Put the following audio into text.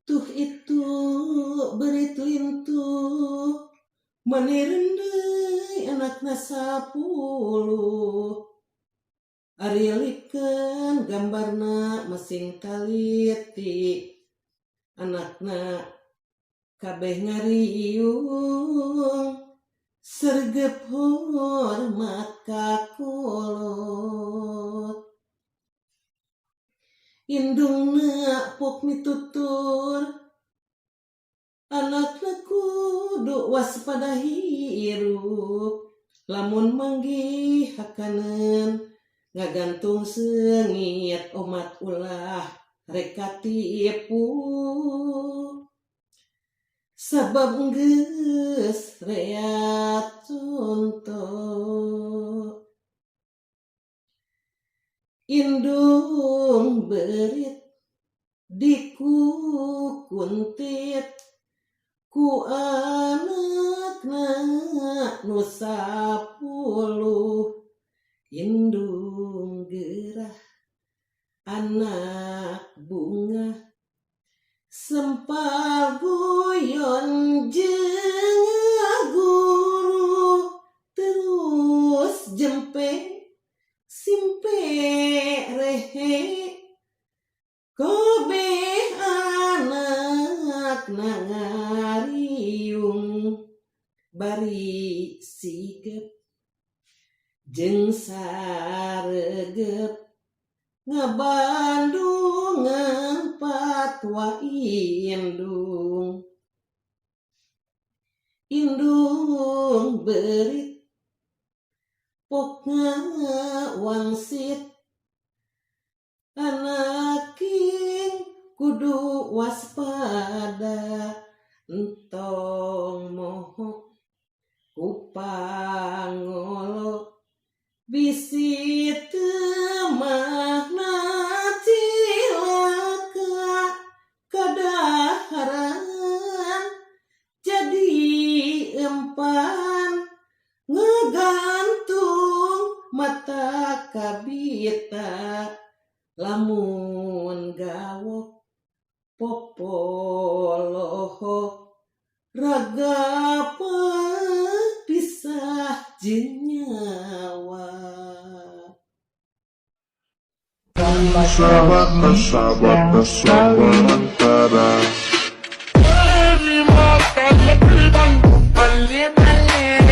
Tuh itu beurit lintuh meni reundeuy anakna 10. Ari likeun gambarna masing taliti, anakna kabeh ngariung sregep hormat ka kolot. Indungna pok mitutur, anakna kudu waspada hirup, lamun manggih hakaneun ngagantung seungit omat ulah rek katipu, sabab geus rea conto. Indung beurit dikukuntit ku anakna nu 10. Indung gerah anak bungah sempal guyon jeung ngaguru, terus jempe simpe rehe kabeh anakna ngariung bari sigep jeung saregep ngabandungan patwa indung. Indung beurit pok ngawangsit, anaking kudu waspada, entong moho ku pangolo bisi teu mahna cilaka kadaharan jadi empan ngagantung mata kabita, lamun gawok popoloho raga pisah jeung nyawa. Sabar, sabar, sabar.